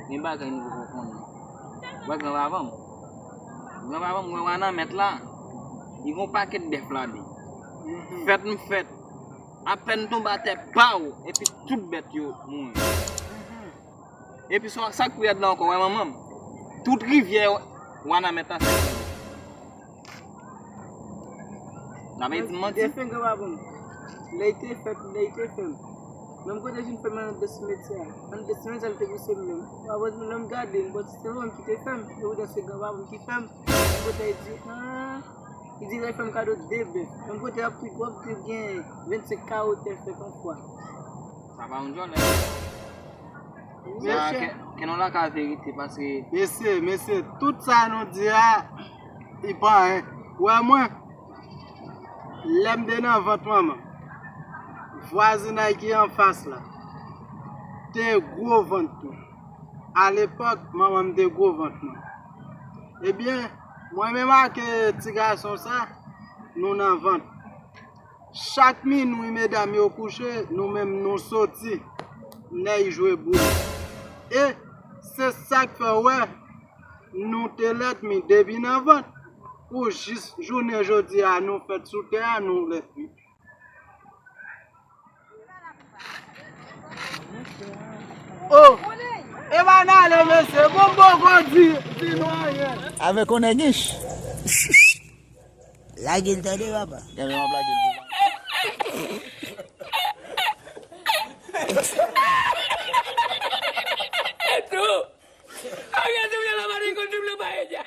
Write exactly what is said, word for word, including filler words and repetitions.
Gen bagay nou poko konnen. Wè granpapa m. Granpapa m, wè Wanament la. Li gon pakèt bèf ladan. Fèt m fèt. Apèn tonbe atè, paw, epi tout bèt yo mouri. Epi sa, sa k pi rèd la ankò, wè manman m. Tout rivyè Wanament la se N ap di m manti. Defen granpapa m. Lè l te fèt, lè l te fèm. Menm kote jwenn fèm anndan simetyè a. Anndan simetyè a l te pouse m menm. Apre lè m gade, m panse se mwen ki te fèm. E poutèt se granpapa m ki fèm. Menm kote l di, ah, li di lè fè m kado de bèf. Menm kote w ap tou, w ap tou gen vennsenk kawo tè fèt yon fwa. Sa pa yon djòlè. Sa, ke, ke nou lakay verite, paske mesye, mesye, tout sa nou di a, li pa anyen. Ou wè mwen, lè m te nan vant manman, vwazinay ki anfas la, te gwo vant tou. Alepòk, manman m te gwo vant mwen. Ebyen, mwen menm ak, eh, ti gason sa, nou nan vant. Chak minwi medam yo kouche, nou menm nou soti, nèy jwe boul. E se sa k fè w wè nou te lètmi depi nan vant, pou jis jounen jodi a nou fèt sou tè a, nou lètmi. Oh! E pa n ale, mesye, bon, bon, bon, di, di nou anyen. Avèk yon nèg ich. Lage l tande, papa. Gade, m ap lage l. Tou! Arete mwen la, mari, konn fim nan paye dja.